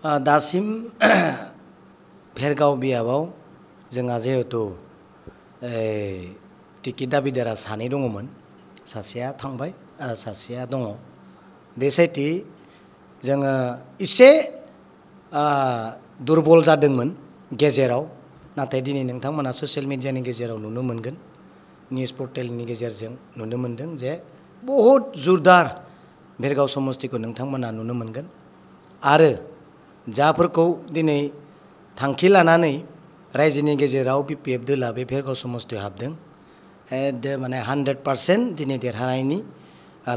दासिम भेरगाव बियाबाव जोंहा जिहेतु टिकेट दाबिदारा सानै दङमोन सासेया थांबाय आरो सासेया दङ बे साइटि जोङो एसे दुरबल जादोंमोन गेजेराव नाथाय दिनै नोंथांमोना ससियेल मिडियानि गेजेराव नुनो मोनगोन निउज पर्टेलनि गेजेरजों नुनो मोनदों जे बहुत जोरदार भेरगाव समस्तिखौ नोंथांमोना नुनो मोनगोन आरो जाफोरखौ दिनै थांखि लानानै रायजोनि गेजेराव बिपिएफ दोला बे भेरगाव समस्तियाव हाबदों माने 100% दिनै देरहानायनि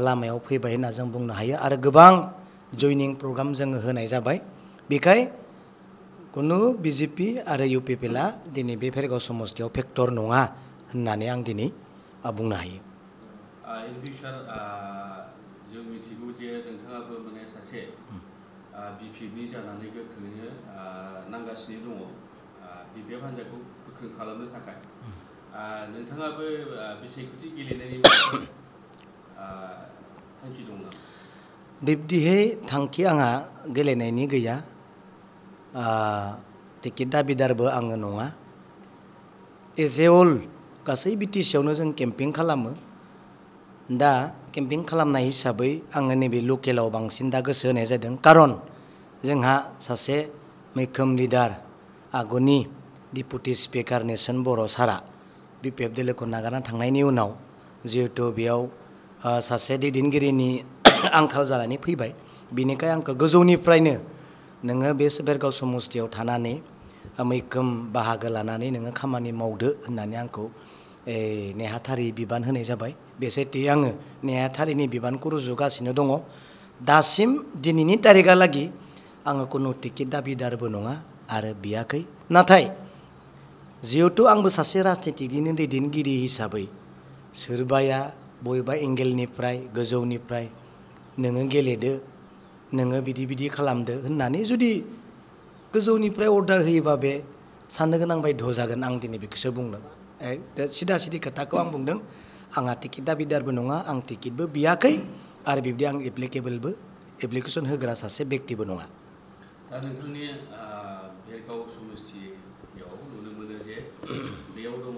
लामायाव फैबाय होनना जों बुंनो हायो आरो गोबां जयनिं प्रग्राम जोङो होनाय जाबाय बेखाय कुनु बिजेपि आरो इउपिपिएलआ दिनै बे भेरगाव समस्तियाव फेक्टर नङा होननानै आं दिनै बुंनो हायो। इन फिउचार जों मिथिगौ जे नोंथाङाबो माने सासे बिपिएफनि जानानै गोख्रोङैनो नांगासिनो दङ बिपिएफ हान्जाखौ गोख्रों खालामनो थाखाय नोंथाङाबो बिसायख'थि गेलेनायनि थांखि दं नामा? बिब्दिहै थांखि आंहा गेलेनायनि गैया टिकेट दाबिदारबो आङो नङा एज ए अल गासै बिटिसियावनो जों केम्पिं खालामो दा केम्पिं खालामनाय हिसाबै आङो नैबे लकेलाव बांसिन दा गोसो होनाय जादों कारन जोंहा सासे मैखोम लिडार आगुनि डिपुटि स्पिकार नेर्सोन बर' सारा बिपिएफ दोलोखौ नागारना थांनायनि उनाव जिहेतु बेयाव सासे दैदेनगिरिनि आंखाल जानानै फैबाय बिनिखाय आंखौ गोजौनिफ्रायनो नोङो बे भेरगाव समस्तियाव थानानै मैखोम बाहागो लानानै नोङो खामानि मावदो होननानै आंखौ नेहाथारि बिबान होनाय जाबाय बे साइटि आङो नेहाथारिनि बिबानखौ रुजुगासिनो दङ दासिम दिनैनि तारिखहालागि आङो कुनु टिकेट दाबिदारबो नङा आरो बियाखै नाथाय जिहेतु आंबो सासे राजनितिकनिनो दैदेनगिरि हिसाबै सोरबाया बबेबा एंगेलनिफ्राय गोजौनिफ्राय नोङो गेलेदो नोङो बिदि खालामदो होननानै जुदि गोजौनिफ्राय अर्डार होयोबा बे साननो गोनां बायध' जागोन आं दिनै बेखौसो बुंदों सिदा सिदि खोथाखौ आं बुंदों आंहा टिकेट दाबिदारबो नङा आं टिकेटबो बियाखै आरो बिब्दि आं एप्लिकेसन होग्रा सासे बेक्तिबो नङा। दा नोंथांनि भेरगाव समस्तियाव नुनो मोनो जे बेयाव दङ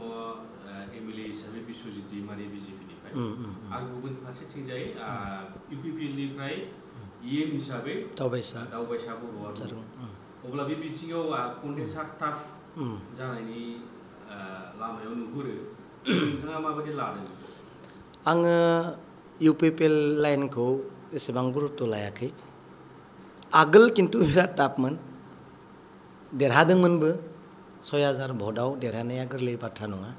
एमएलए हिसाबै बिश्वजित दैमारि बिजेपिनिफ्राय आरो गुबुन फारसेथिंजाय इउपिपिएलनिफ्राय इएम हिसाबै दावबायसा बर'आ दं अब्ला बे बिथिङाव कन्टेस्टआ टाफ जानायनि लामायाव नुहुरो नोंथाङा माबायदि लादों? आङो इउपिपिएल लाइनखौ एसेबां गुरुत्त लायाखै आगोल किन्तु बिराद टाफमोन देरहादोंमोनबो 6000 भटआव देरहानाया गोरलै बाथ्रा नङा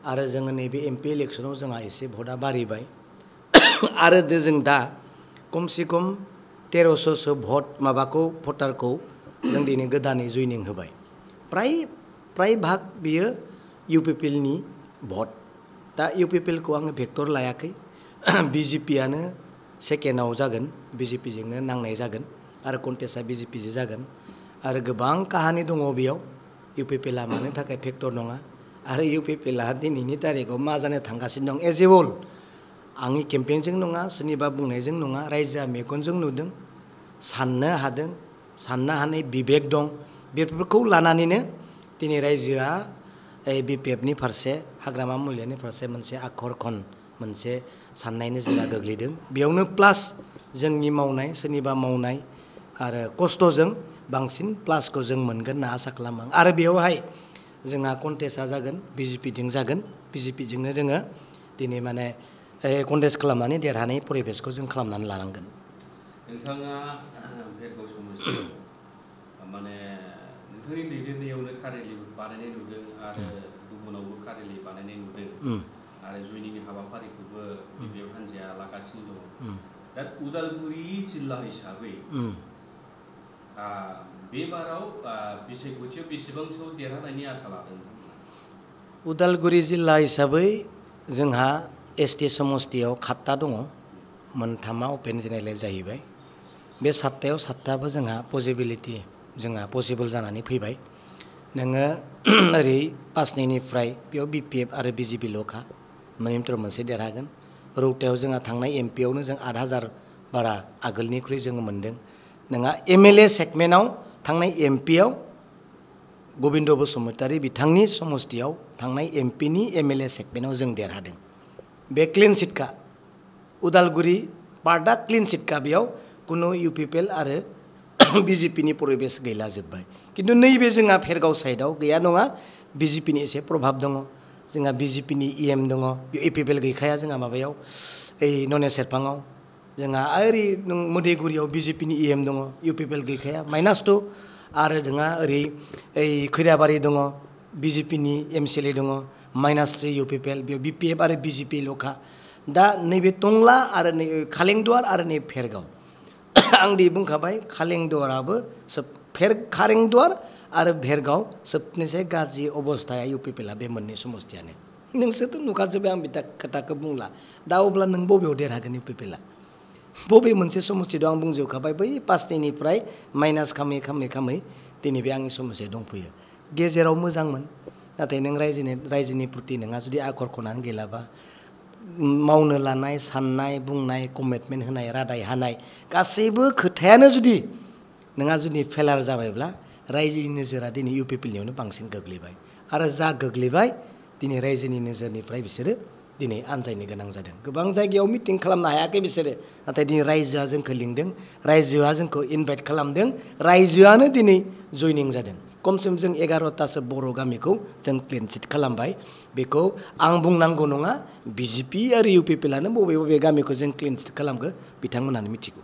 आरो जोङो नैबे एमपि इलेक्सनाव जोंहा एसे भटआ बारिबाय आरो जों दा खमसे खम 1300सो भट माबाखौ भटारखौ जों दिनै गोदानै जयनिं होबाय प्राय भाग बियो इउपिपिएलनि भट दा इउपिपिएलखौ आङो भेक्टर लायाखै बिजेपियानो सेकेन्डआव जागोन बिजेपिजोंनो नांनाय जागोन आरो कन्टेस्टआ बिजेपिजों जागोन आरो गोबां काहानि दङ बेयाव इउपिपिएलआ मानो थाखाय फेक्टर नङा आरो इउपिपिएलआ दिनैनि तारिखआव मा जानो थांगासिनो दं एज ए अल आंनि केम्पेइनजों नङा सोरनिबा बुंनायजों नङा रायजोआ मेगनजों नुदों साननो हादों साननो हानाय बिबेक दं बेफोरखौ लानानैनो दिनै रायजोआ बिपिएफनि फारसे हाग्रामा मुलियानि फारसे मोनसे आखरखन मोनसे साननाय नोजोरा गोग्लैदों बेयावनो प्लास जोंनि मावनाय सोरनिबा मावनाय आरो खस्थ'जों बांसिन प्लासखौ जों मोनगोन होनना आसा खालामो आरो बेवहाय जोंहा कन्टेस्टआ जागोन बिजेपिजों जागोन बिजेपिजोंनो जोङो दिनै माने कन्टेस्ट खालामनानै देरहानाय परिबेसखौ जों खालामनानै लानांगोन। नोंथाङा भेरगाव समस्तियाव माने नोंथांनि दैदेननायावनो कारेलि बानायनाय नुदों आरो गुबुनावबो कारेलि बानायनाय नुदों आरो जयनिंनि हाबाफारिखौबो बिपिएफ हान्जाया लागासिनो दं दा उदालगुरि जिल्ला हिसाबै बे बाराव बिसायख'थियाव बेसेबांसो देरहानायनि आसा लादों? उदालगुरि जिल्ला हिसाबै जोंहा एसटि समस्तियाव 7टा दङ मोनथामा अपेन जेनेरेल जाहैबाय बे 7टायाव 7टाबो जोंहा पसिबोल जानानै फैबाय नोङो ओरै 5निफ्राय बेयाव बिपिएफ आरो बिजेपिल'खा मोननैनिफ्राय मोनसे देरहागोन रौतायाव जोंहा थांनाय एमपियावनो जों 8000 बारा आगोलनिख्रुइ जोङो मोनदों नोंहा MLA सेगमेन्टआव थांनाय MPआव गबिन्द बसुमतारी बिथांनि समस्तियाव थांनाय MPनि MLA सेगमेन्टआव जों देरहादों बे क्लिन सिटखा उदालगुरि पार्टआ क्लिन सिटखा बेयाव कुनु UPPL आरो BJPनि परिबेस गैला जोब्बाय किन्तु नैबे जोंहा फेरगाव साइडआव गैया नङा BJPनि एसे प्रभाब दङ जोंहा BJPनि EM दङ UPPL गैखाया जोंहा माबायाव ओइ नने सेरफाङाव जोंहा ओरै मोदैगुरियाव BJPनि EM दङ UPPL गैखाया -2 आरो जोंहा ओरै ओइ खैराबारि दङ BJPनि MCLA दङ -3 UPPL बेयाव BPF आरो BJP ल'खा दा नैबे टंला आरो नै खालेंदुवार आरो नै फेरगाव आं दि बुंखाबाय खालेंदुवाराबो खारेंदुवार आरो भेरगाव सबनिसे गाज्रि अबस्थाया UPPLआ बे मोननै समस्तियानो नोंसोरथ' नुखाजोब्बाय आं बिथा खोथाखौ बुंला दा अब्ला नों बबेयाव देरहागोन UPPLआ बबे मोनसे समस्ति दं आं बुंजोबखाबाय बै 5निफ्राय माइनास खामै खामै खामै दिनै बे आंनि समस्या दंफैयो गेजेराव मोजांमोन नाथाय नों रायजोनि प्रति नोंहा जुदि आखरखनानै गैलाबा मावनो लानाय साननाय बुंनाय कमिटमेन्ट होनाय रादाय हानाय गासैबो खोथायानो जुदि नोंहा जुदि फेलार जाबायब्ला रायजोनि नोजोरा दिनै UPPLनियावनो बांसिन गोग्लैबाय आरो जा गोग्लैबाय दिनै रायजोनि नोजोरनिफ्राय बिसोरो दिनै आनजायनो गोनां जादों गोबां जायगायाव मिटिं खालामनो हायाखै बिसोरो नाथाय दिनै रायजोआ जोंखौ लिंदों रायजोआ जोंखौ इनभाइट खालामदों रायजोआनो दिनै जइनिं जादों खमसेम जों 11तासो बर' गामिखौ जों क्लिन चिट खालामबाय बेखौ आं बुंनांगौ नङा BJP आरो UPPLआनो बबे बबे गामिखौ जों क्लिन चिट खालामखो बिथांमोनानो मिथिगौ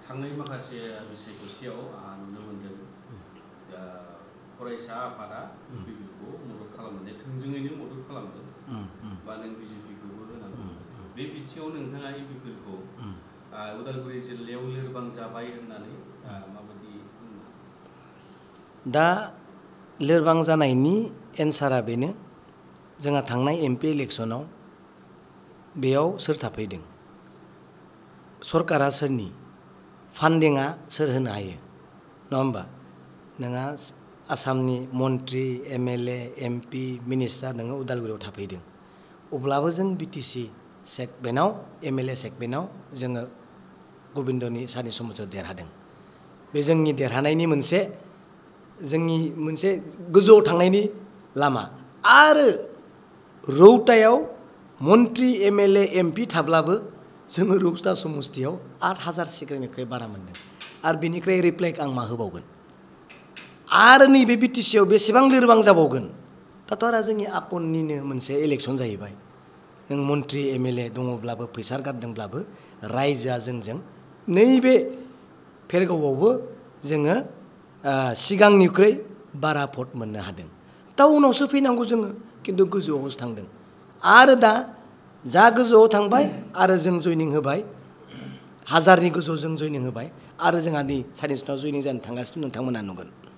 थांनाय माखासे बिसायख'थियाव नुनो मोनदों फरायसा आफादा UPPLखौ मदद खालामनानै थोंजोङैनो मदद खालामदों बा नों BJPखौबो होनांगौ बे बिथिङाव नोंथाङा UPPLखौ उदालगुरि जिल्लायाव लोरबां जाबाय होननानै माबायदि दा लोरबां जानायनि एन्सारा बेनो जोंहा थांनाय MP इलेक्सनाव बेयाव सोर थाफैदों सरकारा सोरनि फान्डिंआ सोर होनो हायो नङा होमबा नोंहा आसामनि मन्त्रि MLA MP मिनिस्टार नोङो उदालगुरियाव थाफैदों अब्लाबो जों BTC सेगमेन्टआव MLA सेगमेन्टआव जोङो गबिन्दनि सानि समस्तियाव देरहादों बे जोंनि देरहानायनि मोनसे गोजौआव थांनायनि लामा आरो रौतायाव मन्त्रि MLA MP थाब्लाबो जोङो रौता समस्तियाव 8000 सिगांनिफ्राय बारा मोनदों आरो बिनिफ्राय रिप्लाइक आं मा होबावगोन आरो नैबे BTCआव बेसेबां लोरबां जाबावगोन दाथ' आरो जोंनि आफननिनो मोनसे इलेक्सन जाहैबाय नों मन्त्रि MLA दङब्लाबो फैसा गारदोंब्लाबो रायजोआ जोंजों नैबे फेरगावआवबो जोङो सिगांनिख्रुइ बारा भट मोननो हादों दा उनावसो फैनांगौ जोङो किन्तु गोजौआवसो थांदों आरो दा जा गोजौआव थांबाय आरो जों जइनिं होबाय 1000नि गोजौआव जों जइनिं होबाय आरो जोंहा नै साइन्सनाव जइनिं जानो थांगासिनो नोंथांमोना नुगोन